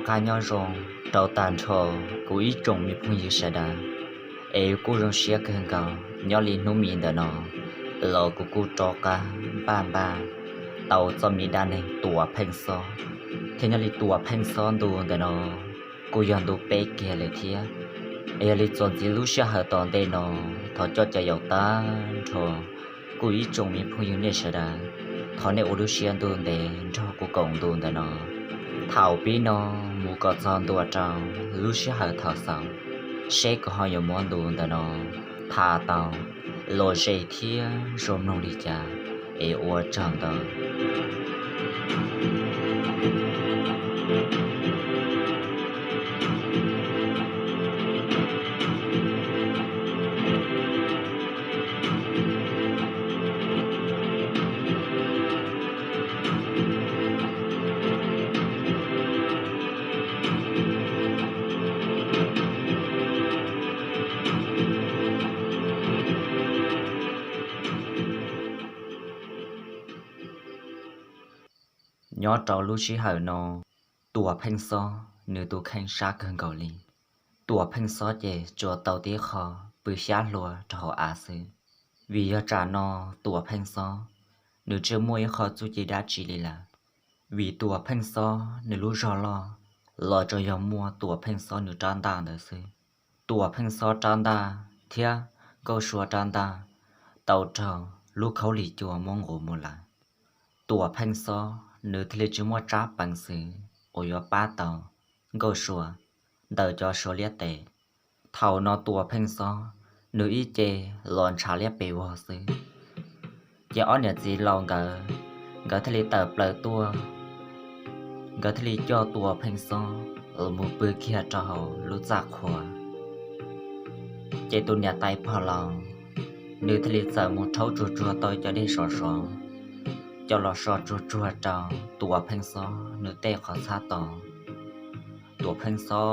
Noj qab nyob zoo rau tag nrho kuv ib tsoom me phooj ywg sawv daws, es kuj zoo siab kawg nkaus nyob li hnub mi ntawm no los kuv kuj rov qab npaj npaj tau txoj me dab neeg Tuam Pheej Xob, thiab nyob li Tuam Pheej Xob ntu ntawm no kuj yog ntu peb kiag lawm thiab. Es yog li txuas ntxiv lub sij hawm tom ntej no, thov coj caw yaum tag nrho kuv ib tsoom me phooj ywg nej sawv daws, thov nej ua lub siab ntuj ntev nrog kuv koom ntu ntawm no. Thaum pib no mus kom txog ntua rau lub sij hawm thaum xaus, seb kuv ho yuav muab ntu ntawm no tham tau lom zem thiab zoo mloog li cas, es ua tsaug ntau. Nyob rau lub sij hawm no, Tuam Pheej Xob nws tus kheej sab kawg nkaus li. Tuam Pheej Xob ces tsuas tau tib qho pw xyab hlua rau hauv av xwb, vim yog tsam no Tuam Pheej Xob nws tsis muaj ib qho txuj ci dab tsi li lawm, vim Tuam Pheej Xob nws lub zog loj los tsuas yog muaj Tuam Pheej Xob nws rab ntaj ntawd xwb. Tuam Pheej Xob rab ntaj thiab Nkauj Sua rab ntaj tau raug lub khaub lig cua muab nqus mus lawm. Tuam Pheej Xob nws thiaj li tsis muaj tsab peev xwm uas yuav pab tau Nkauj Sua ntawm cov Suav liab tes. Thaum no Tuam Pheej Xob nws ib ce los ntshav liab pes vog xwb. Ces ob niam txiv laus nkawd, nkawd thiaj li tawm plaws tuaj, nkawd thiaj li coj Tuam Pheej Xob los mus pw kiag rau hauv lub txaj qhua. Ces tus niam tais pog laus nws thiaj li txawm mus rhaub tsuag tsuag tau cov dej sov sov coj los so tsuag tsuag rau Tuam Pheej Xob nws tej qhov txhab to. Tuam Pheej Xob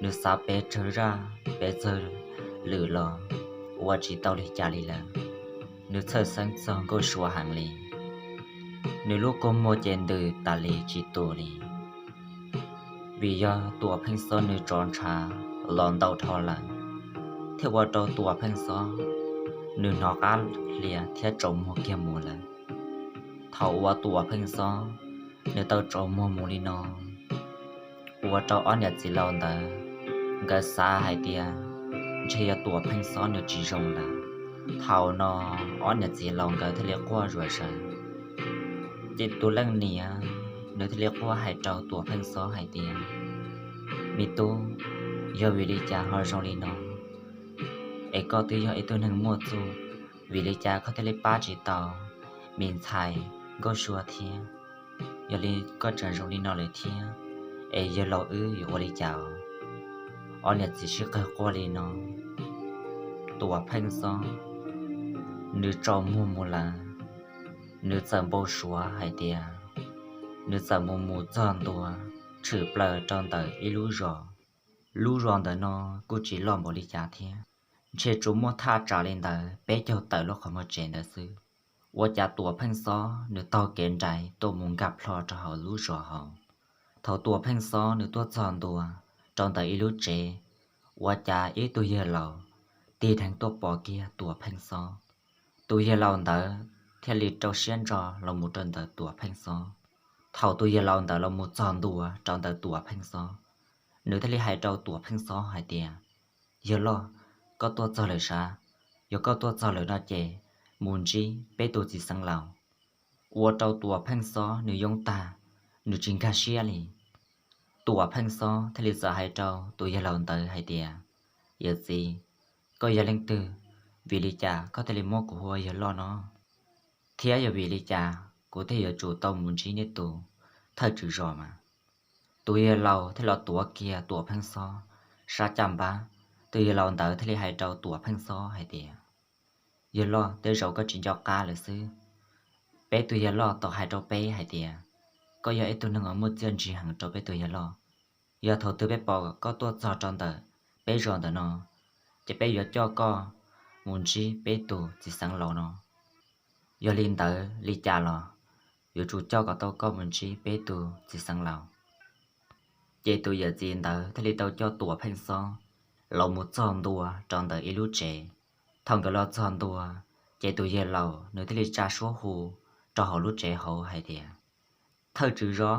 nws xav pes tsawg zaj pes tsawg lwm los ua tsis tau li cas li lawm. Nws txhawj xeeb txog Nkauj Sua heev li, nws lub kua muag ces ntws tas li tsis tu li. Vim yog Tuam Pheej Xob nws tsov ntshav los ntau dhau lawm, thiaj ua rau Tuam Pheej Xob nws hnov qab hlias thiab tsaus muag kiag mus lawm. Thaum uas Tuam Pheej Xob nws tau tsaus muag mus li no, ua rau ob niam txiv laus ntawd nkawd xav hais tias ntshe yog Tuam Pheej Xob nws tsis zoo lawm. Thaum no ob niam txiv laus nkawd thiaj li quaj zuam zaws. Ces tus leej niam nws thiaj li quaj hais rau Tuam Pheej Xob hais tias, Me tub, yog vim li cas ho zoo li no? Es koj twb yog ib tug neeg muaj txuj, vim li cas koj thiaj li pab tsis tau me ntxhais Nkauj Sua thiab? Yog li koj tseem zoo li no lawm thiab, es yawg laus wb yuav ua li cas? Ob niam txiv sib qawg quaj li no, Tuam Pheej Xob nws tsaus muag mus lawm, nws txawm npau suav hais tias nws txawm mus mus txog ntua tshwm plaws rau ntawm ib lub zos. Lub zos ntawm no kuj tsis loj npaum li cas thiab, ntshe tsuas muaj thaj tsam li ntawd peb caug tawm lub qhov muag tsev ntawd xwb. Ua cas Tuam Pheej Xob nws taug kev nrais tuaj mus nkag plho rau hauv lub zos hauv. Thaum Tuam Pheej Xob nws tuaj txog ntua rau ntawm ib lub tsev, ua cas ib tug yawg laus tig dheev tuaj pom kiag Tuam Pheej Xob. Tus yawg laus ntawd thiaj li rau siab ntso los mus rau ntawm Tuam Pheej Xob. Thaum tus yawg laus ntawd los mus txog ntua rau ntawm Tuam Pheej Xob, nws thiaj li hais rau Tuam Pheej Xob hais tias, Yawg loj, koj tuaj txog lawm sav? Yog koj tuaj txog lawm no ces mus ntsib peb tus txiv xeev laus. Ua rau Tuam Pheej Xob nws yoob tag, nws tsis nkag siab li. Tuam Pheej Xob thiaj li txawm hais rau tus yawg laus ntawd hais tias, Yawm txiv, koj yog leej twg? Vim li cas koj thiaj li muab kuv hu ua yawg loj no? Thiab yog vim li cas kuv thiaj yuav tsum tau mus ntsib nej tus thawj tswj zos mas? Tus yawg laus thiaj los tuav kiag Tuam Pheej Xob sab caj npab. Tus yawg laus ntawd thiaj li hais rau Tuam Pheej Xob hais tias, Yawg loj, tej zaum koj tsis nco qab lawm xwb. Peb tus yawg loj tau hais rau peb hais tias koj yog ib tug neeg uas muaj txiaj ntsig heev rau peb tus yawg loj. Yog thaum twg peb pom koj tuaj txog rau ntawm peb zos ntawm no, ces peb yuav coj koj mus ntsib peb tus txiv xeev laus no. Yog li ntawd li cas los yuav tsum coj kom tau koj mus ntsib peb tus txiv xeev laus. Ces tus yawm txiv ntawd thiaj li tau coj Tuam Pheej Xob los mus txog ntua rau ntawm ib lub tsev. Thaum nkawd los txog ntua, ces tus yawg laus nws thiaj li tsa suab hu rau hauv lub tsev hauv hais tias, Thawj tswv zov,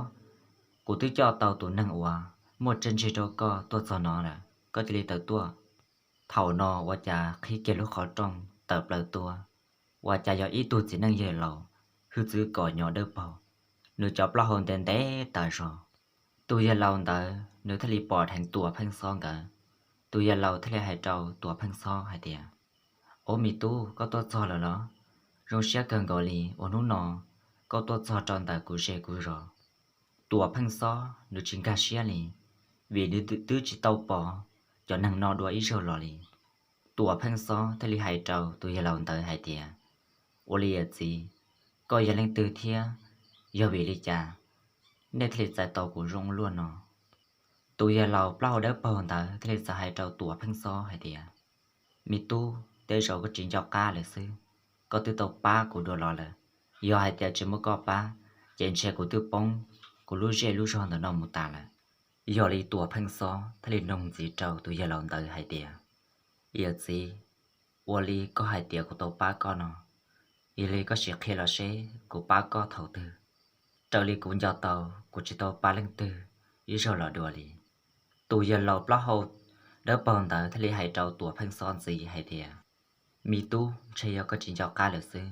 kuv twb coj tau tus neeg uas muaj txiaj ntsig rau koj tuaj txog no lawm, koj cia li tawm tuaj. Thaum no ua cas qhib kiag lub qhov rooj tawm plaws tuaj, ua cas yog ib tug txiv neej yawg laus hwj txwv kom nyo dawb paug, nws cov plaub hau ntev ntev tas zog. Tus yawg laus ntawd nws thiaj li pom dheev Tuam Pheej Xob nkawd. Tus yawg laus thiaj li hais rau Tuam Pheej Xob hais tias, Ob, me tub, koj tuaj txog lawm los? Zoo siab kawg nkaus li uas hnub no koj tuaj txog rau ntawm kuv zej kuv zos. Tuam Pheej Xob nws tsis nkag siab li, vim nws twb tsis tau pom cov neeg no dua ib zaug los li. Tuam Pheej Xob thiaj li hais rau tus yawg laus ntawd hais tias, Ua li yawm txiv, koj yog leej twg thiab yog vim li cas nej thiaj li txais tau kuv zoo luaj no? Tus yawg laus plaub hau dawb paug ntawd thiaj li txawm hais rau Tuam Pheej Xob hais tias, Me tub, tej zaum koj tsis nco qab lawm xwb, koj twb tau pab kuv dua los lawm. Yog hais tias tsis muaj koj pab, ces ntshe kuv twb poob kuv lub zej lub zog ntawm no mus tas lawm. Yog li Tuam Pheej Xob thiaj li nug ntxiv rau tus yawg laus ntawd hais tias, Yawm txiv, ua li koj hais tias kuv tau pab koj no, yog li koj sim qhia los seb kuv pab koj thaum twg? Raws li kuv nco tau, kuv tsis tau pab leej twg ib zaug los dua li. Tus yawg laus plaub hau dawb paug ntawd thiaj li hais rau Tuam Pheej Xob ntxiv hais tias, Me tub, ntshe yog koj tsis nco qab lawm xwb.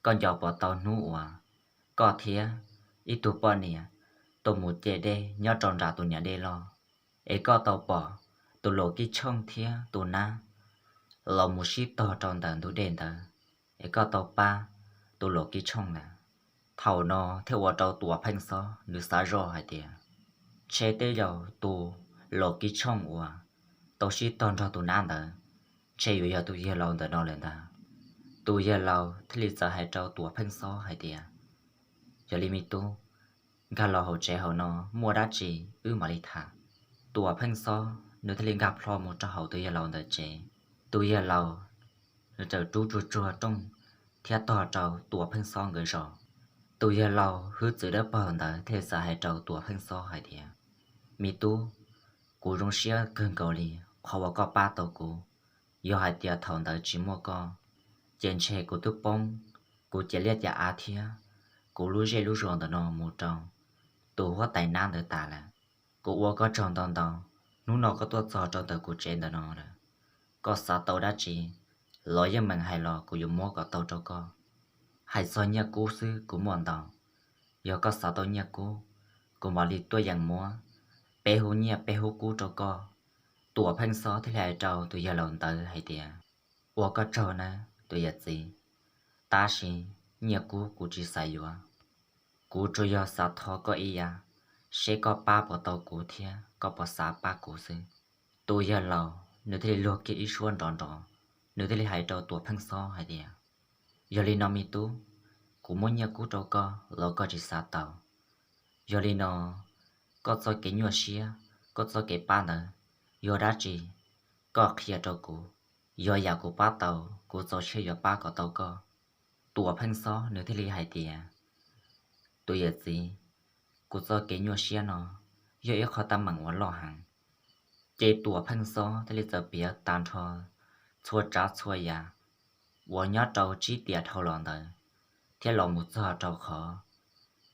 Koj nco puas tau hnub uas koj thiab ib tug poj niam tuaj mus ce dej nyob rau nram tus niam dej loj, es koj tau pom tus Luam Kib Tshooj thiab tus nab los mus sib tog rau ntawm ntug dej ntawd, es koj tau pab tus Luam Kib Tshooj lawm? Thaum no thiaj ua rau Tuam Pheej Xob nws xav zoj hais tias, Ntshe tej zaum tus Luam Kib Tshooj uas tau sib tog nrog tus nab ntawd, ntshe yuav yog tus yawg laus ntawm no lawm ntag. Tus yawg laus thiaj li txawm hais rau Tuam Pheej Xob hais tias, Yog li me tub, nkag los hauv tsev hauv no, muaj dab tsi wb mam li tham. Tuam Pheej Xob nws thiaj li nkag plho mus rau hauv tus yawg laus ntawd tsev. Tus yawg laus nws txawm rub tsuag tsuag rooj thiab tog rau Tuam Pheej Xob nkawd zos. Tus yawg laus hwj txwv dawb paug ntawd thiaj li txawm hais rau Tuam Pheej Xob hais tias, Me tub, kuv zoo siab kawg nkaus li qhov uas koj pab tau kuv. Yog hais tias thaum ntawd tsis muaj koj, ces ntshe kuv twb poob kuv ciam liaj ciam av thiab kuv lub zej lub zos ntawm no mus rau tus huab tais nab ntawd tas lawm. Kuv ua koj tsaug ntau ntau, hnub no koj tuaj txog rau ntawm kuv tsev ntawm no lawm. Koj xav tau dab tsi los yeej meem hais los kuv yuav muab kom tau rau koj. Hais txog nyiaj kub xwb kuv muaj ntau, yog koj xav tau nyiaj kub, kuv mam li tuaj yeem muab peb hub nyiaj peb hub kub rau koj. Tuam Pheej Xob thiaj li hais rau tus yawg laus ntawd hais tias, Ua koj tsaug nawb tus yawm txiv, tab sis nyiaj kub kuv tsis xav yuav. Kuv tsuas yog xav thov koj ib yam, seb koj pab puas tau kuv thiab koj puas xav pab kuv xwb. Tus yawg laus nws thiaj li luag kiag ib suab nrov nrov, nws thiaj li hais rau Tuam Pheej Xob hais tias, Yog li no me tub, kuv muab nyiaj kub rau koj los koj tsis xav tau. Yog li no, koj txoj kev nyuaj siab, koj txoj kev pab ntawd, yog dab tsi, koj qhia rau kuv. Yog yam kuv pab tau, kuv txaus siab yuav pab kom tau koj. Tuam Pheej Xob nws thiaj li hais tias, Tus yawm txiv, kuv txoj kev nyuaj siab no yog ib qho teeb meem uas loj heev. Ces Tuam Pheej Xob thiaj li txawm piav tag nrho txhua tsav txhua yam uas nyob rau tsib tiam dhau los ntawd, thiab los mus txog rau qhov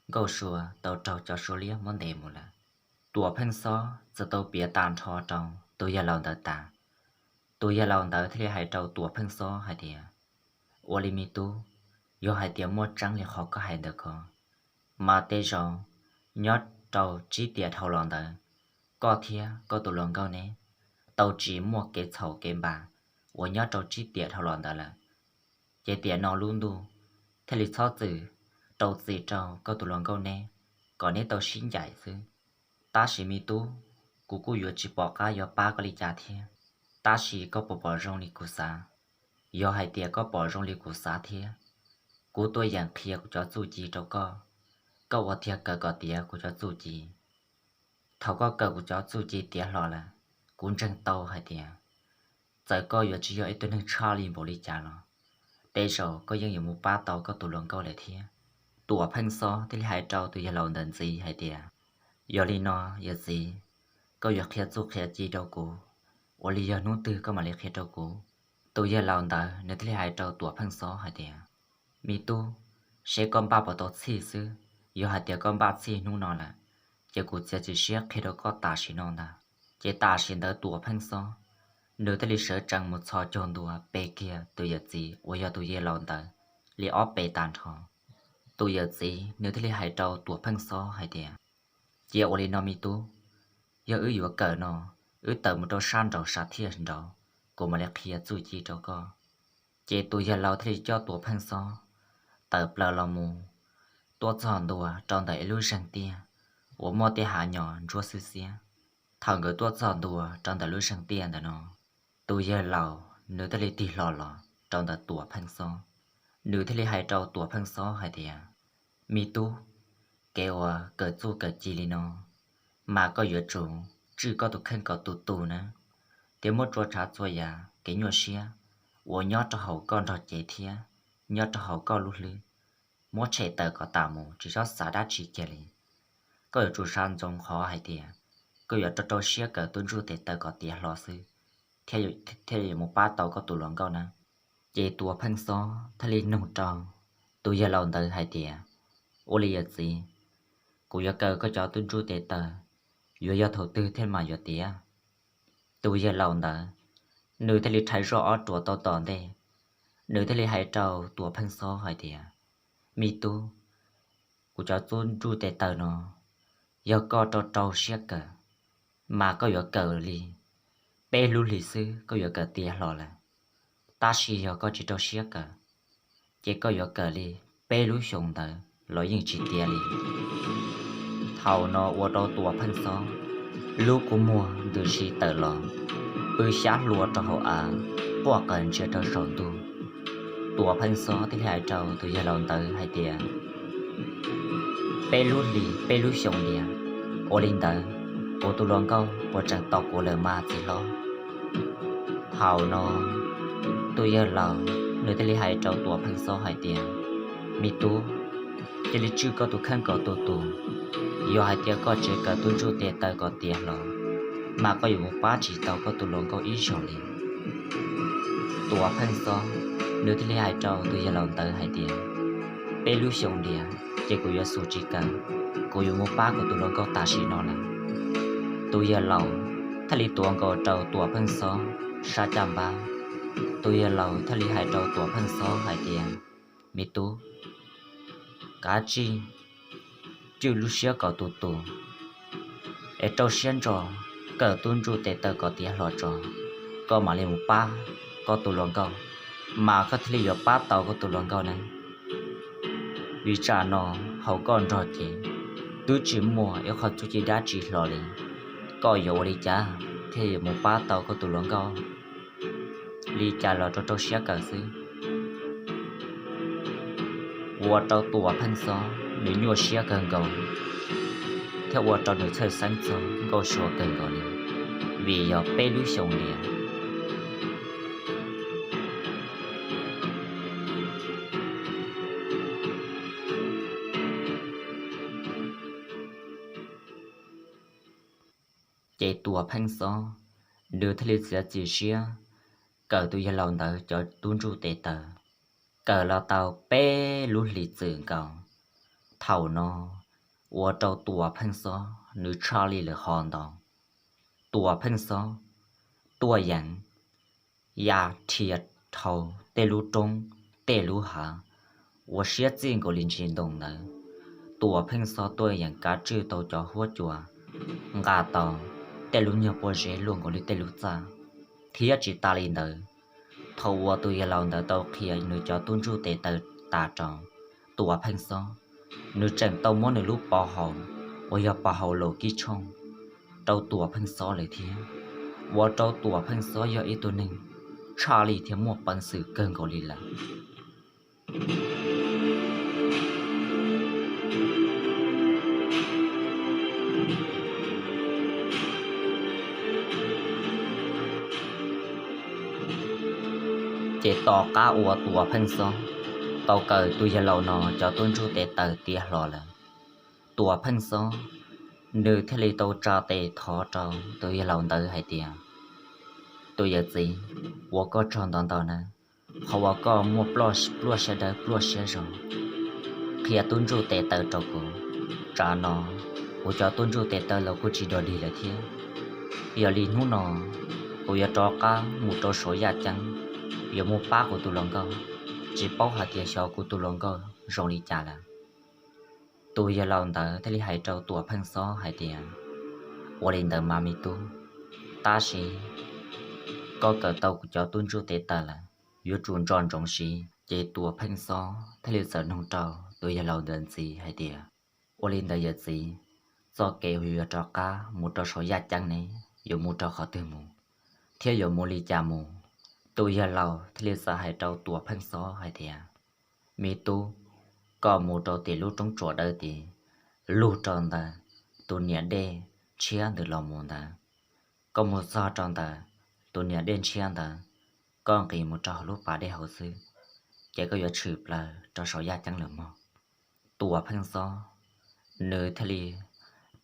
Nkauj Sua tau raug cov Suav liab muab ntes mus lawm. Tuam Pheej Xob txawm tau piav tag nrho rau tus yawg laus ntawd tas. Tus yawg laus ntawd thiaj li hais rau Tuam Pheej Xob hais tias, Ua li me tub, yog hais tias muaj tseeb li qhov koj hais ntawd ko, mas tej zaum nyob rau tsib tiam dhau los ntawd, koj thiab koj tus hluas nkauj neb tau tsis muaj kev txhaum kev npas uas nyob rau tsib tiam dhau los ntawd lawm. Ces tiam no lub ntuj thiaj li txhob txwm rau txim rau koj tus hluas nkauj neb, kom neb tau sib ncaim xwb. Tab sis me tub, kuv kuj yuav tsis pom qab yuav pab koj li cas thiab. Tab sis koj puas pom zoo li kuv xav? Yog hais tias koj pom zoo li kuv xav thiab, kuv tuaj yeem qhia kuv cov txuj ci rau koj, koj ua tiag kawm kom tiav kuv cov txuj ci. Thaum koj kawm kuv cov txuj ci tiav hlo lawm, kuv ntseeg tau hais tias txawm koj yuav tsis yog ib tug neeg tshaj li npaum li cas los, tej zaum koj yeej yuav mus pab tau koj tus hluas nkauj lawm thiab. Tuam Pheej Xob thiaj li hais rau tus yawg laus ntawd ntxiv hais tias, Yog li no yawm txiv, koj yuav qhia txuj qhia ci rau kuv, ua li yog hnub twg koj mam li qhia rau kuv. Tus yawg laus ntawd nws thiaj li hais rau Tuam Pheej Xob hais tias, me tub, seb koj npaj puas tau txhij xwb. Yog hais tias koj npaj txhij hnub no lawm, ces kuv txiav txim siab qhia rau koj tam sim no ntag. Ces tam sim ntawd Tuam Pheej Xob nws thiaj li sawv tsees mus txhos caug ntua pe kiag tus yawm txiv uas yog tus yawg laus ntawd li ob pes tag nrho. Tus yawm txiv nws thiaj li hais rau Tuam Pheej Xob hais tias, cia ua li no me tub, yog wb yuav kawm no, wb tawm mus rau sab nraud sab thiaj nraud, kuv mam li qhia txuj ci rau koj. Ces tus yawg laus thiaj li coj Tuam Pheej Xob tawm plaws los mus, tuaj txog ntua rau ntawm ib lub zeeg tiaj uas muaj tej hav nyos ntsuab xwb xiab. Thaum nkawd tuaj txog ntua rau ntawm lub zeeg tiaj ntawm no, tus yawg laus nws thiaj li tig hlo los rau ntawm Tuam Pheej Xob. Nws thiaj li hais rau Tuam Pheej Xob hais tias, me tub, kev uas kawm txuj kawm ci li no, mas koj yuav tsum tswj koj tus kheej kom tus tus na, thiab muab txhua tsav txhua yam kev nyuaj siab uas nyob rau hauv koj nrog cev thiab nyob rau hauv koj lub hlwb, muab tshem tawm kom tas mus, tsis txhob xav dab tsi kiag li. Koj yuav tsum xav ntsoov qhov hais tias koj yuav rau rau siab kawm tub ntsuj tes taw kom tiav hlo xwb, thiaj yuav mus pab tau koj tus hluas nkauj na. Ces Tuam Pheej Xob thiaj li nug rau tus yawg laus ntawd hais tias, ua li yawm txiv, kuv yuav kawm koj cov tub ntsuj tes taw, yuav yog thaum twg thiaj mam yuav tiav? Tus yawg laus ntawd nws thiaj li rhais zoj ob ruam tau tom ntej, nws thiaj li hais rau Tuam Pheej Xob hais tias, me tub, kuv cov tub ntsuj tes taw no, yog koj rau rau siab kawm, mas koj yuav kawm li peb lub hlis xwb koj yuav kawm tiav hlo lawm. Tab sis yog koj tsis rau siab kawm, ces koj yuav kawm li peb lub xyoos ntawd los yeej tsis tiav li. Thaum no ua rau Tuam Pheej Xob lub kua muag ntws si tawm los, pw xyab hlua rau hauv av, quaj qw ntsia rau saum ntuj. Tuam Pheej Xob thiaj li hais rau tus yawg laus ntawd hais tias, peb lub hlis peb lub xyoos tiag, ua li ntawd kuv tus hluas nkauj puas tseem tos kuv lawm mas txiv hlob? Thaum no tus yawg laus nws thiaj li hais rau Tuam Pheej Xob hais tias, me tub, cia li tswj koj tus kheej kom tus tus. Yog hais tias koj tsis kawm tub ntsuj tes taw kom tiav hlo, mas koj yuav mus pab tsis tau koj tus hluas nkauj ib zaug li. Tuam Pheej Xob nws thiaj li hais rau tus yawg laus ntawd hais tias, peb lub xyoos tiag, ces kuv yuav xub tsis kawm, kuv yuav mus pab kuv tus hluas nkauj tam sim no lawm. Tus yawg laus thiaj li tuav nkaus rau Tuam Pheej Xob sab caj npab. Tus yawg laus thiaj li hais rau Tuam Pheej Xob hais tias, me tub, kav tsij tswj lub siab kom tus tus, es rau siab ntso kawm tub ntsuj tes taw kom tiav hlo tso, koj mam li mus pab koj tus hluas nkauj, mas koj thiaj li yuav pab tau koj tus hluas nkauj ne. Vim tsam no hauv koj nrog ces twb tsis muaj ib qho txuj ci dab tsi hlo li, koj yuav ua li cas thiaj yuav mus pab tau koj tus hluas nkauj? Li cas los rau rau siab kawm xwb. Ua rau Tuam Pheej Xob nws nyuaj siab kawg nkaus, thiab ua rau nws txhawj xeeb txog Nkauj Sua kawg nkaus li, vim yog peb lub xyoos tiag. Ces Tuam Pheej Xob nws thiaj li txiav txim siab kawm tus yawg laus ntawd cov tub ntsuj tes taw, kawm los tau peb lub hlis txwm nkaus. Thaum no ua rau Tuam Pheej Xob nws tshaj li lawm ho ntau. Tuam Pheej Xob tuaj yeem ya rhia dhau tej lub roob tej lub hav uas siab txij nkaus li ntsis ntoo ntawd. Tuam Pheej Xob tuaj yeem kav tswj tau cov huab cua, nqa tau tej lub nyuag pob zeb luaj nkaus li tej lub txaj, thiab tsis tas li ntawd, thaum uas tus yawg laus ntawd tau qhia nws cov tub ntsuj tes taw tas rau Tuam Pheej Xob, nws tseem tau muab nws lub pov haum uas yog pov haum laus kib tshooj rau Tuam Pheej Xob lawm thiab. Ua rau Tuam Pheej Xob yog ib tug neeg tshaj li thiab muaj peev xwm kawg nkaus li lawm. Ces tom qab uas Tuam Pheej Xob tau kawm tus yawg laus no cov tub ntsuj tes taw tiav hlo lawm, Tuam Pheej Xob Nws thiaj li tau tsa tes thov rau tus yawg laus ntawd hais tias, tus yawm txiv, ua koj tsaug ntau ntau nawb, qhov uas koj muaj pluaj siab dawb pluaj siab zoo qhia tub ntsuj tes taw rau kuv. Tsam no kuv cov tub ntsuj tes taw los kuj tsis dog dig lawm thiab. Yog li hnub no kuv yuav rov qab mus rau Suav yaj ceeb, yuav mus pab kuv tus hluas nkauj, tsis paub hais tias xyov kuv tus hluas nkauj zoo li cas lawm. Tus yawg laus ntawd thiaj li hais rau Tuam Pheej Xob hais tias, ua li ntawd mas me tub, tab sis koj kawm tau kuv cov tub ntsuj tes taw lawm, yuav tsum nco ntsoov siv. Ces Tuam Pheej Xob thiaj li txawm nug rau tus yawg laus ntawd ntxiv hais tias, ua li ntawd yawm txiv, txoj kev uas yuav rov qab mus rau Suav yaj ceeb ne, yuav mus rau qhov twg mus, thiab yuav mus li cas mus? Tus yawg laus thiaj li txawm hais rau Tuam Pheej Xob hais tias, me tub, koj mus rau tim lub roob tsuas dawb tid, lug rau ntawm tus niam dej ntshiab ntawd los mus ntawd. Koj mus txog rau ntawm tus niam dej ntshiab ntawd, koj nqis mus rau hauv lub pas dej hauv xwb, ces koj yuav tshwm plaws rau Suav yaj ceeb lawm mog. Tuam Pheej Xob nws thiaj li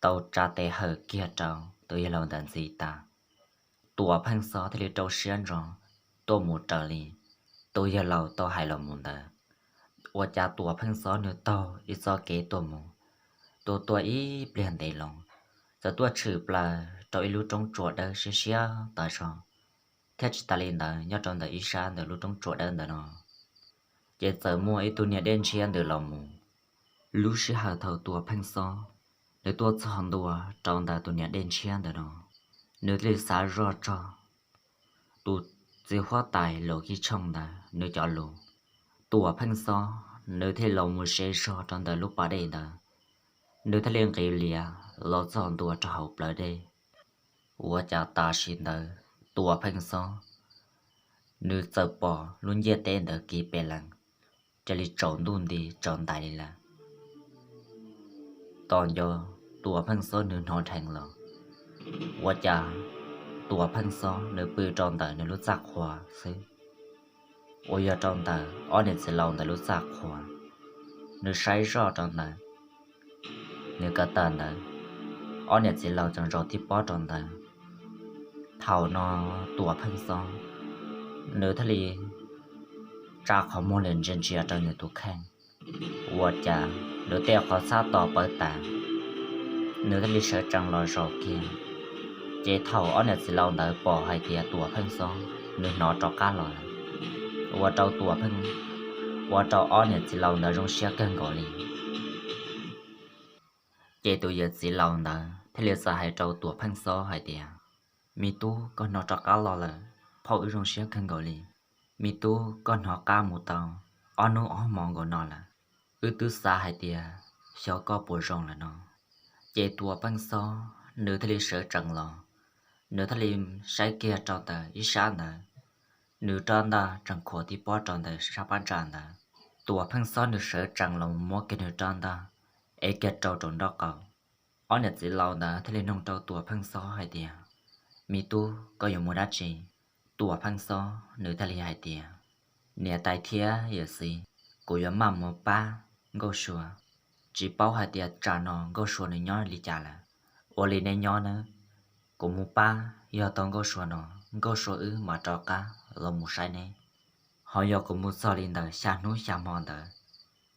tau tsa tes hawm kiag rau tus yawg laus ntawd ntxiv tas. Tuam Pheej Xob thiaj li rau siab ntso tuaj mus raws li tus yawg laus tau hais los mus ntawd. Ua cas Tuam Pheej Xob nws taug ib txoj kev tuaj mus, tuaj tuaj ib pliag ntev los, txawm tuaj tshwm plaws rau ib lub roob tsuas dawb siab siab tas zog, thiab tsis tas li ntawd nyob rau ntawm ib sab ntawm lub roob tsuas dawb ntawd no, ces txawm muaj ib tug niam dej ntshiab ntawd los mus. Lub sij hawm thaum Tuam Pheej Xob nws tuaj txog ntua rau ntawm tus niam dej ntshiab ntawd no, nws thiaj li xav zoj txog tus txiv huab tais Laus Kib Tshooj ntawd nws cov lus. Tuam Pheej Xob nws thiaj li los mus ze zog rau ntawm lub pas dej ntawd, nws thiaj li nqis lias los txog ntua rau hauv plawv dej. Ua cas tam sim ntawd Tuam Pheej Xob nws txawm pom lub ntiaj teb ntawd kiv pes lees, cia li tsaus ntuj nti tsaus ntais li lawm. Tos nco Tuam Pheej Xob nws hnov dheev los, ua cas Tuam Pheej Xob nws pw rau ntawm nws lub txaj qhua xwb, uas yog rau ntawm ob niam txiv laus ntawd lub txaj qhua. Nws saib zoj rau ntawm nws ko taw ntawd, ob niam txiv laus tseem zaum tib pob rau ntawd. Thaum no Tuam Pheej Xob nws thiaj li tsa qhov muag ntsia ntsia rau nws tus kheej, ua cas nws tej qhov txhab to pawv tas, nws thiaj li sawv tsees los zaum kiag. Ces thaum ob niam txiv laus ntawd pom hais tias Tuam Pheej Xob nws hnov rov qab los lawm, ua rau Tuam Pheej, ua rau ob niam txiv laus ntawd zoo siab kawg nkaus li. Ces tus yawm txiv laus ntawd thiaj li txawm hais rau Tuam Pheej Xob hais tias, me tub, koj hnov rov qab los lawm, phauj wb zoo siab kawg nkaus li. Me tub, koj hnov qab mus tau ob hnub ob hmo nkaus no lawm, wb twb xav hais tias xyov koj puas zoo lawm no. Ces Tuam Pheej Xob nws thiaj li sawv tsees los, nws thiaj li saib kiag rau ntawm ib sab ntawd, nws rab ntaj tseem khuam tib pob rau ntawm sab pab ntsa ntawd. Tuam Pheej Xob nws sawv tsees los muab kiag nws rab ntaj ev kiag rau rau nraub qaum. Ob niam txiv laus ntawd thiaj li nug rau Tuam Pheej Xob hais tias, me tub, koj yuav mus dab tsi? Tuam Pheej Xob nws thiaj li hais tias, niam tais thiab yawm txiv, kuv yuav maj mus pab Nkauj Sua, tsis paub hais tias tsam no Nkauj Sua nws nyob li cas lawm. Ua li nej nyob nawb, kuv mus pab, yog tau Nkauj Sua no, Nkauj Sua wb mam rov qab los mus saib neb. Ho yog kuv mus txog li ntawm xya hnub xya hmo ntawd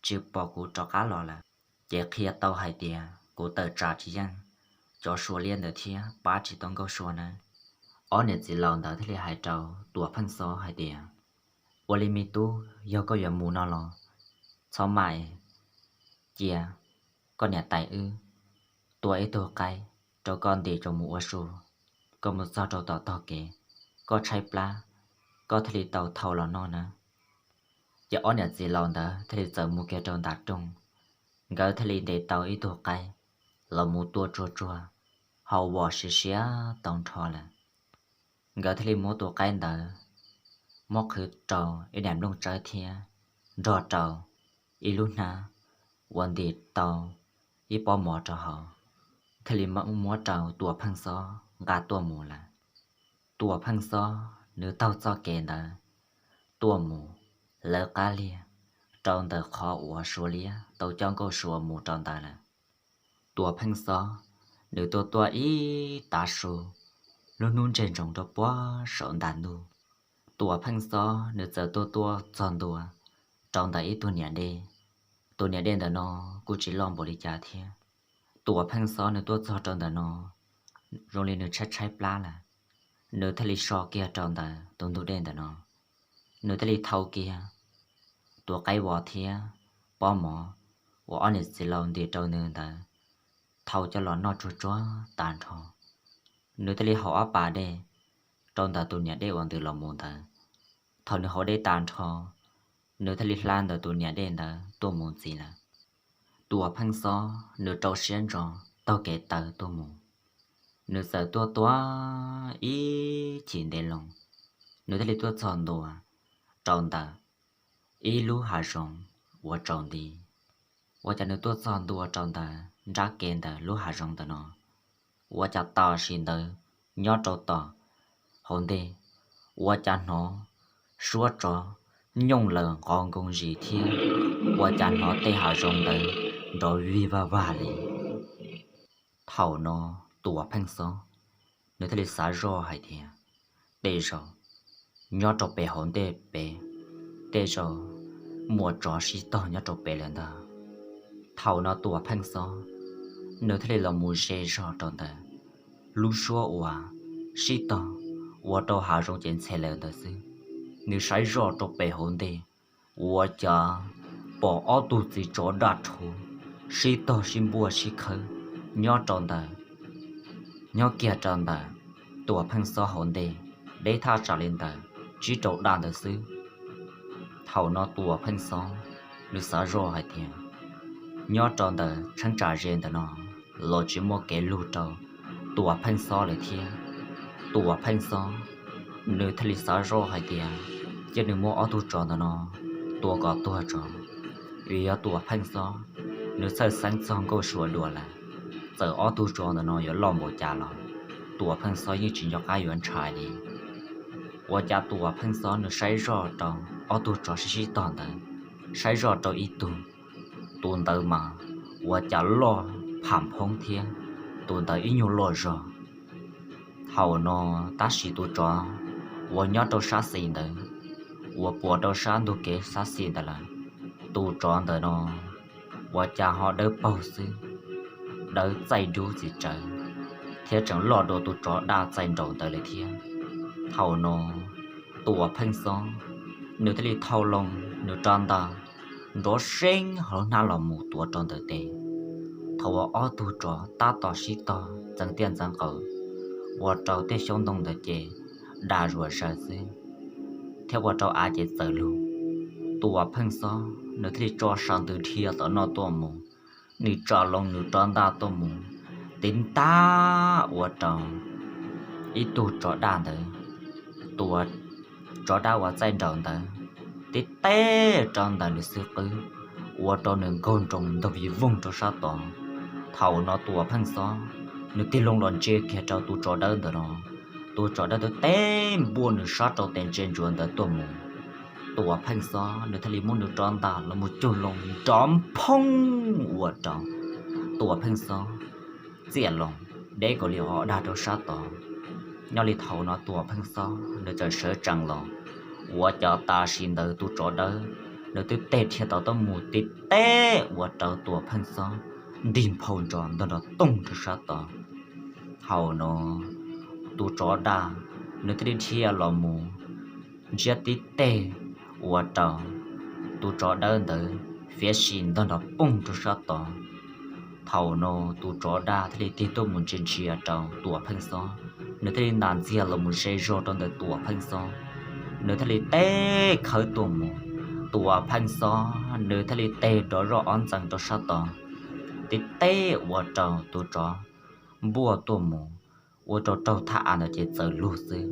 tsis pom kuv rov qab los lawm, ces qhia tau hais tias kuv tawm tsam tsis yeej cov Sua liab ntawd thiab pab tsis tau Nkauj Sua nawb. Ob niam txiv laus ntawd thiaj li hais rau Tuam Pheej Xob hais tias, ua li me tub, yog koj yuav mus no los txhob maj es cia koj niam tais wb tua ib tug qaib rau koj ntim tso mus ua su. Koj mus txog rau tom tog kev, koj tshaib plab, koj thiaj li tau thau los noj nawb. Ces ob niam txiv laus ntawd thiaj li txawm mus kiag rau nram rooj, nkawd thiaj li ntes tau ib tug qaib los mus tua tsuag tsuag, ho vom siav siav tau nrho lawm. Nkawd thiaj li muab tus qaib ntawd muab qhwv rau ib daim nplooj tsawb thiab nrog rau ib lub hnab uas ntim tau ib pob mov rau hauv, thiaj li muab rau Tuam Pheej Xob nqa tuaj mus lawm. Tuam Pheej Xob nws taug txoj kev ntawd tuaj mus lawv qab liag rau ntawm qhov uas Suav liab tau coj Nkauj Sua mus rau ntawd lawm. Tuam Pheej Xob Nws tuaj tuaj ib tav su, lub hnub ntseg ntsoov rau puag saum ntaj ntuj. Tuam Pheej Xob nws txawm tuaj tuaj txog ntua rau ntawm ib tug niam dej. Tus niam dej ntawm no kuj tsis loj npaum li cas thiab. Tuam Pheej Xob nws tuaj txog rau ntawm no zoo li nws tshaib tshaib plab lawm, nws thiaj li so kiag rau ntawm tus ntug dej ntawm no. Nws thiaj li thau kiag tus qaib vos thiab pob mov uas ob niam txiv laus ntim rau nws ntawd, thau coj los noj tsuag tsuag tag nrho. Nws thiaj li haus ob pas dej rau ntawm tus niam dej uas ntws los mus ntawd. Thaum nws haus dej tag nrho, nws thiaj li hla ntawm tus niam dej ntawd tuaj mus ntxiv lawm. Tuam Pheej Xob nws rau siab ntso taug kev taw tuaj mus. Nws txawm tuaj tuaj ib chim ntev loo, nws thiaj li tuaj txog ntua rau ntawm ib lub hav zoov uas tsaus nti. Ua cas nws tuaj txog ntua rau ntawm nrab kev ntawm lub hav zoov ntawm no, ua cas tam sim ntawd nyob rau tom hauv ntej, ua cas hnov suab tsov nyooj laws nqov nkoos zis thiab ua cas hnov tej hav zoov ntawd nrov vig vag vag li. Thaum no Tuam Pheej Xob nws thiaj li xav zoj hais tias, tej zaum nyob rau pem hauv ntej pem, tej zaum muaj tsov sib tog nyob rau pem lawm ntag. Thaum no Tuam Pheej Xob nws thiaj li los mus ze zog rau ntawm lub suab uas sib tog ua rau hav zoov ces ntxhe lawm ntawd xwb. Nws saib zoj rau pem hauv ntej, ua cas pom ob tug txiv tsov daj rhuv sib tog sib npuaj sib khawb nyob rau ntawm, nyob kiag rau ntawm Tuam Pheej Xob hauv ntej, deb thaj tsam li ntawm tsib rau daj ntawd xwb. Thaum no Tuam Pheej Xob nws xav zoj hais tias, nyob rau ntawm cheeb tsam ze ntawm no los tsis muaj kev lug rau Tuam Pheej Xob lawm thiab. Tuam Pheej Xob nws thiaj li xav zoj hais tias, cia nws muab ob tug tsov ntawm no tua kom tuag tso, vim yog Tuam Pheej Xob nws txhawj xeeb txog nkauj suav dua lawm. Txawm ob tug tsov ntawm no yuav loj npaum cas los Tuam Pheej Xob yeej tsis nco qab yuav ntshai li. Ua cas Tuam Pheej Xob nws saib zoj rau ob tug tsov sib sib tog ntawd, saib zoj rau ib tug, tus ntawd mas ua cas loj pham phoob thiab, tus ntawd ib nyuag loj zog. Thaum no tab sis tus tsov uas nyob rau sab xis ntawd, uas puas rau sab ntug kev sab xis ntawd lawm, tus tsov ntawm no ua cas ho dawb paug xwb, dawb txaij dub txiv tsawv, thiab tseem loj dua tus tsov daj txaij nraum ntawd lawm thiab. Thaum no Tuam Pheej Xob nws thiaj li thau loo nws rab ntaj nrov seeb hauv hnab los mus tuav rau ntawm tes. Thaum uas ob tug tsov tab tom sib tog ntxeev tiaj ntxeev qaum, ua rau tej xyoob ntoo ntawd ces daj zuag zaws xwb, thiab ua rau av ces txawm lug. Tuam Pheej Xob nws thiaj li tso saw ntws dhia tom no tuaj mus, nws tsa loo nws rab ntaj tuaj mus, tib ntaj ua rau ib tug tsov daj ntawd, tus tsov daj uas txaij nraum ntawd, tib teb rau ntawm nws xub qwb, ua rau nws nkaug nroos ntog vij voog rau sab tod. Thaum no Tuam Pheej Xob nws tig loo los ntsia kiag rau tus tsov dawb ntawm no, tus tsov dawb ntawd tib npuaj nws sab rau tes ntsia ntsuav ntawd tuaj mus. Tuam Pheej Xob nws thiaj li muab nws rab ntaj los mus cug loo nrov phoob ua rau Tuam Pheej Xob txiam loo deb kaus li ob dag rau sab tod. Nyob li thaum no Tuam Pheej Xob nws txawm sawv tsees los, ua cas tam sim ntawd tus tsov dawb nws twb teg dhia tod tuaj mus tib teb ua rau Tuam Pheej Xob nrig nphau ntsos ntog nrov toog rau sab tod. Thaum no tus tsov daj nws thiaj li dhia los mus ntsiab tib teg ua rau tus tsov dawb ntawd fiav si ntog nrov poog rau sab tod. Thaum no tus tsov daj thiaj li tig tuaj mus ntsia ntsia rau Tuam Pheej Xob, nws thiaj li ntas ntxiag los mus ze zog rau ntawm Tuam Pheej Xob, nws thiaj li teb khawb tuaj mus. Tuam Pheej Xob nws thiaj li teg nrov zoj ob ntxees rau sab tod, tib teb ua rau tus tsov npuaj tuaj mus, ua rau raug thaj av ntawd ces txawm lug xwb.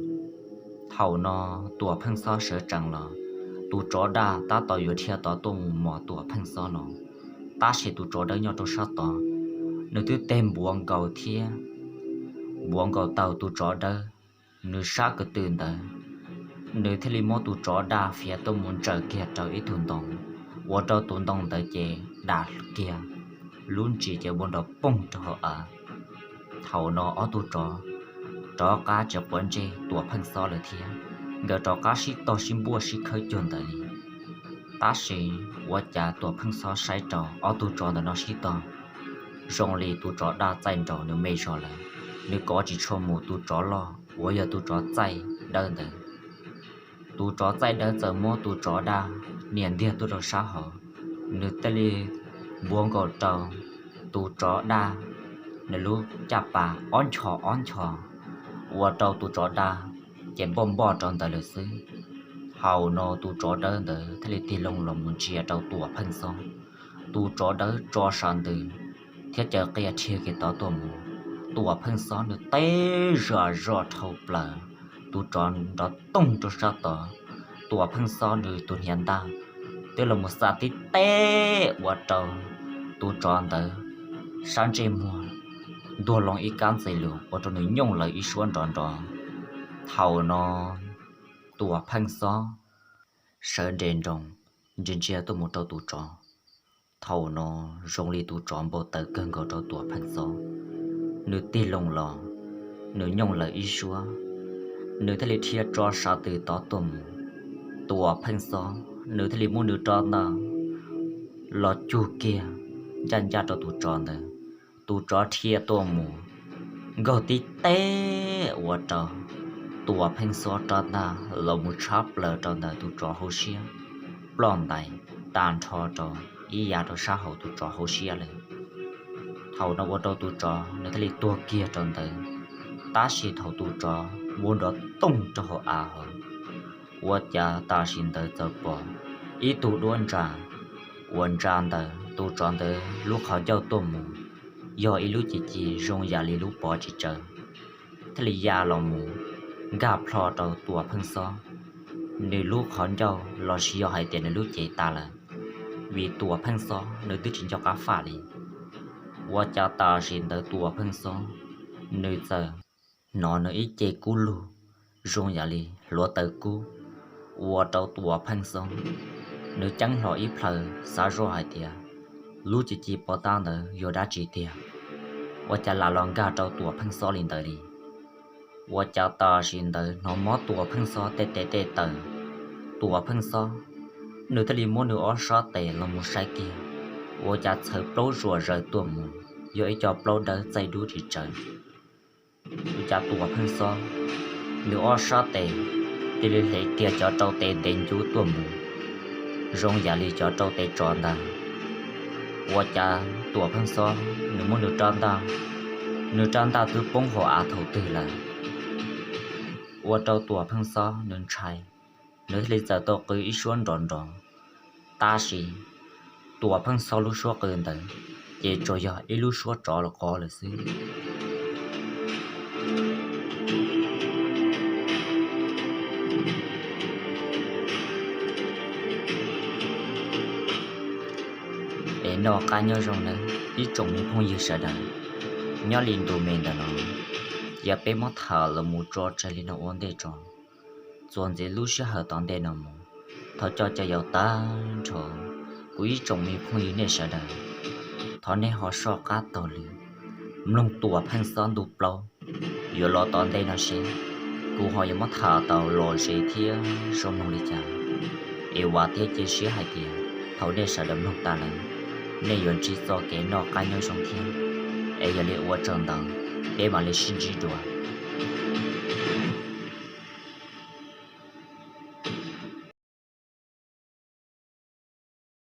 Thaum no Tuam Pheej Xob sawv tsees los, tus tsov daj tab tom yuav dhia tod tuaj mus mos Tuam Pheej Xob no, tab sis tus tsov dawb nyob rau sab tod, nws twb teg npuav nkaus thiab npuav nkaus tau tus tsov dawb nws sab ko tw ntawd, nws thiaj li muab tus tsov daj fiav tuaj mus ntsaws kiag rau ib tug ntoo, ua rau tus ntoo ntawd ces dam kiag, lub ntsis ces npuav nrov poog rau hauv av. Thaum no ob tug tsov rov qab tsis quav ntsej Tuam Pheej Xob lawm thiab, nkawd rov qab sib tog sib npuaj sib khawb cuag ntawd li. Tab sis ua cas Tuam Pheej Xob saib rau ob tug tsov ntawm no sib tog, zoo li tus tsov daj txaij nraug nws me zog lawm, nws kov tsis tshua mus tus tsov loj uas yog tus tsov txaij dawb ntawd. Tus tsov txaij dawb txawm muab tus tsov daj nias ntiag tuaj rau sab hauv, nws thiaj li npuav nkaus rau tus tsov daj nws lub caj pas ob nchos ob nchos, ua rau tus tsov daj ces npoj npoj rau ntawd lawm xwb. Thaum no tus tsov dawb ntawd thiaj li tig loo los mus ntsia rau Tuam Pheej Xob. Tus tsov dawb tso sav ntws thiab caws qia rhia kiag tod tuaj mus. Tuam Pheej Xob nws teb zam zoj dhau plaws, tus tsov nrov toog rau sab tod. Tuam Pheej Xob nws tus hniav ntaj twb los mus xa tib teb ua rau tus tsov ntawd sab ntsej muag ntuag loo ib kab ntxees lus ua rau nws nyooj lawv ib suab nrov nrov. Thaum no Tuam Pheej Xob sawv nres nroos ntsia ntsia tuaj mus rau tus tsov. Thaum no zoo li tus tsov npau taws kawg nkaus rau Tuam Pheej Xob, nws tig loo los, nws nyooj lawv ib suab, nws thiaj li dhia tso sav ntws tod tuaj mus. Tuam Pheej Xob nws thiaj li muab nws rab ntaj los cug kiag ncaj ncaj rau tus tsov ntawd. Tus tsov dhia tuaj mus nkaug tib teb ua rau Tuam Pheej Xob rab ntaj los mus tshab plaws rau ntawm tus tsov hauv siab, ploj ntais tag nrho rau ib yav rau sab hauv tus tsov hauv siab lawm. Thaum no ua rau tus tsov nws thiaj li tuag kiag rau ntawd, tab sis thaum tus tsov npuav nrov toog rau hauv av hauv, ua cas tam sim ntawd txawm pom ib tug duab ntsa uas ntsa ntawm tus tsov ntawd lub qhov ncauj tuaj mus, yog ib lub ci ci zoo yam li lub pov tsis tsawv, thiaj li ya los mus nkag plho rau Tuam Pheej Xob nws lub qhov ncauj los sis yog hais tias nws lub cev tas lawm, vim Tuam Pheej Xob nws twb tsis nco qab faj li. Ua cas tam sim ntawd Tuam Pheej Xob nws txawm hnov nws ib ce kub lug zoo yam li hluav taws kub, ua rau Tuam Pheej Xob nws ceeb hlo ib plhaw xav zoj hais tias lub ci ci pov tab ntawd yog dab tsi tiag, ua cas lam los nkag rau Tuam Pheej Xob li ntawd li. Ua cas tam sim ntawd hnov mob Tuam Pheej Xob tej tes tej taw, Tuam Pheej Xob nws thiaj li muab nws ob sab tes los mus saib kiag, ua cas txhawv plaub zuam zaws tuaj mus, yog ib co plaub dawb txaij dub tsis tsawv. Ua cas Tuam Pheej Xob nws ob sab tes cia li hle kiag cov rau tes ntev ncub tuaj mus, zoo yam li cov rau tes tsov ntag. Ua cas Tuam Pheej Xob nws muab nws rab ntaj, nws rab ntaj twb poob hauv av thaum twg lawm. Ua rau Tuam Pheej Xob nws ntshai, nws thiaj li txawm tau qw ib suab nrov nrov, tab sis Tuam Pheej Xob lub suab qw ntawd ces tsuas yog ib lub suab tsov los qov lawm xwb. Es noj qab nyob zoo nawb ib tsoom me phooj ywg sawv daws, nyob li ntu me ntawm no, cia peb muab tham los mus tso tseg li no ua ntej tso. Txuas ntxiv lub sij hawm tom ntej no mus, thov coj cov yaus tag nrho kuv ib tsoom me phooj ywg nej sawv daws, thov nej ho soj qab taug lw mloog Tuam Pheej Xob ntu plaub yuav los tom ntej no seb kuv ho yuav muab tham tau lom zem thiab zoo mloog li cas. Es vam thiab cia siab hais tias thaum nej sawv daws mloog tas lawm, nej yuav ntsib txoj kev noj qab nyob zoo thiab. Es yog li ua tsaug ntau, peb mam li sib ntsib dua.